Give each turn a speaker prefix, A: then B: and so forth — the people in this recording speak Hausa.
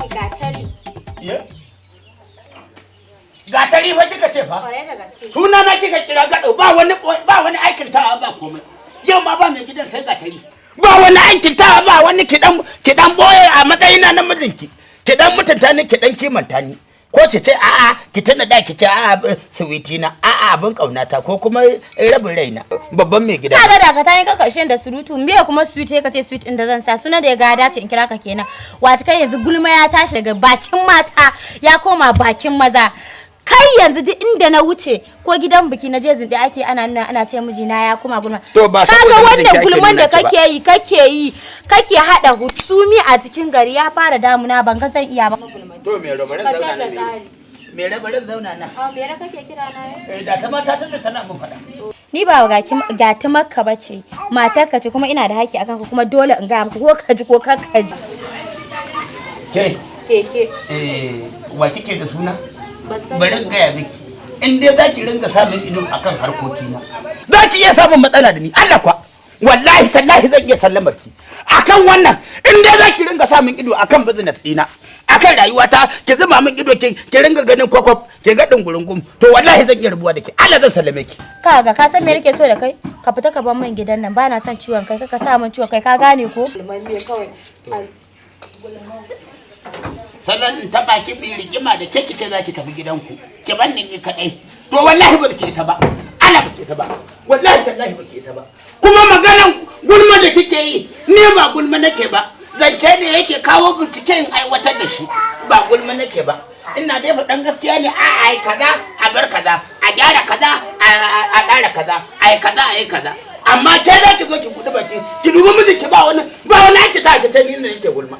A: Gatari.
B: Gatari fa kika ce fa?
A: Kwarai da gaske.
B: Suna na kika kira gado, ba wani, ba wani aikin ta, ba komai. Yau ma ba mai gidan sai gatari. Ba wani aikin ta, ba wani kidan kidan boye a matsayina na mijinki. Ki dan mutunta ni, ki dan kimanta ni. Ko ki ce a'a, ki tana da ki ce a'a, sweetie na, a'a, abin kaunata, ko kuma rabin raina. Babban mai gida.
A: Ka ga, dakata ne ka karshen da surutu. Me kuma sweet? Ka ce sweet din da zan sa sunan da ya ga dace in kira ka kenan. Wato kai yanzu gulma ya tashi daga bakin mata ya koma bakin maza. Kai yanzu duk inda na wuce, ko gidan biki na je, zinde ake, ana nuna, ana ce mijina ya koma gulma.
B: To ba
A: kaga
B: saboda
A: wannan
B: mijinki ake
A: gulman da
B: nuna ki ba.
A: Kake yi, kake yi, kake hada husumi a cikin gari ya fara damuna. Ban ga zan iya ba.
B: To me robarin
A: Ka
B: zauna
A: canza
B: na me.
A: tsari.
B: Me robarin zauna na.
A: A me kake kira na?
B: Eh, da ta mata tana tana mun faɗa.
A: Ni ba gati makka ba ce, matarka ce, kuma ina da haƙƙi akan ka, kuma dole in gaya maka, ko ka ji ko kar ka ji.
B: Ke.
A: Keke.
B: Eh, wa kike da suna? Bari in gaya miki. In dai za ki ringa samun ido akan harkokina, za ki iya samun matsala da ni. Allah kwa. Wallahi tallahi zan iya sallamar ki. Akan wannan, in dai za ki ringa samun ido akan business ɗina, akan rayuwata, ki zuba min ido, ki ringa ganin kwakwaf, ki ga dungurungum, to wallahi zan iya rabuwa da ke. Allah zan sallame ki.
A: Kaga, ka san me nake so da kai? Ka fita ka bar min gidan nan, bana son ciwon kai, ka sa min ciwon kai, ka gane ko?
B: Sannan in taɓa ki mai rigima da ke, ki ce za ki tafi gidanku ki ban ni kaɗai, to wallahi ba ki isa ba. Allah ba ki isa ba, wallahi tallahi ba ki isa ba. Kuma maganan gulma da kike yi, ni ba gulma nake ba, zance ne yake kawo bincike in aiwatar da shi. Ba gulma nake ba, ina dai faɗan gaskiya ne. A ai kaza, a bar kaza, a gyara kaza, a ɗara kaza, ai kaza, ai kaza. Amma ke za ki zo ki buɗe baki ki dubi mijinki, ba wani, ba wani ake ta, ki ce ni ne nake gulma.